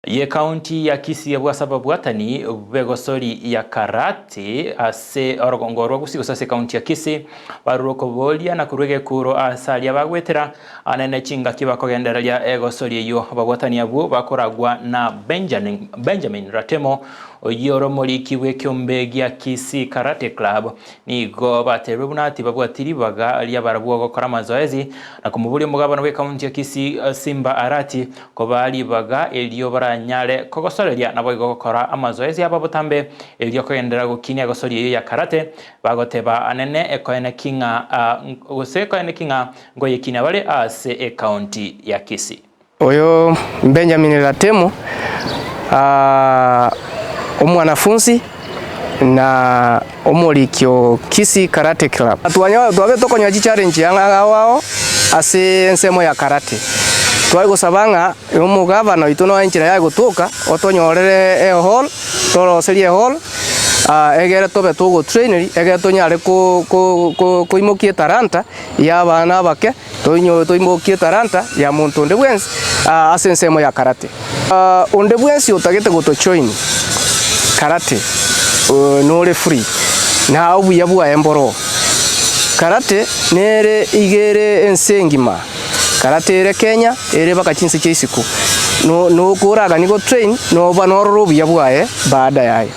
Y'Ekaunti ya Kisii abwo ase ababwatani b'egosori ya Karate ase orogongo rwa Gusii gose ase ekaunti ya Kisii barure okoboria na korwa egekuro ase aria bagwetera anene chingaki bakogendereria egosori eyio. Ababwatani abwo bakoragwa na Benjamin Ratemo oyio ore omoriki bw'ekeombe gia Kisii Karate Club Nigo bateebwe buna tibabwati ribaga ri'abarabwo gokora amazoezi, na komoboria omogabana bw'ekaunti ya Kisii Simba Arati kobaa ribaga erio baranyare kogosoreria naboigo gokora amazoezi abo botambe erio kogenderera gokinia egosoria eyio ya karate, bagoteba anene ekoeneki ng'a gose ekoeneki ng'a nkoyekinia bare ase ekaunti ya Kisii. Oyo Benjamin Ratemo, omwanafunsi na omoriki o Kisii Karate Club. Twabe tokonyora chichallenge ao ao ase ensemo ya karate. Tware gosaba ng'a omogavana oito noe enchera yaye gotoka otonyorere ehall, toroserie ehall egere tobe togotraineri egere tonyare koimokia etalanta ya abana abake. Toimokie etalanta ya monto onde bwensi ase ensemo ya karate. Onde bwensi otagete gotojoin karate nore free na obuya bwaye mboroo. Karate nere iga ere ense engima, karate ere Kenya ere mpaka chinse chia isiko. Nokoragani gotrain noba norore obuya bwaye baada yaye.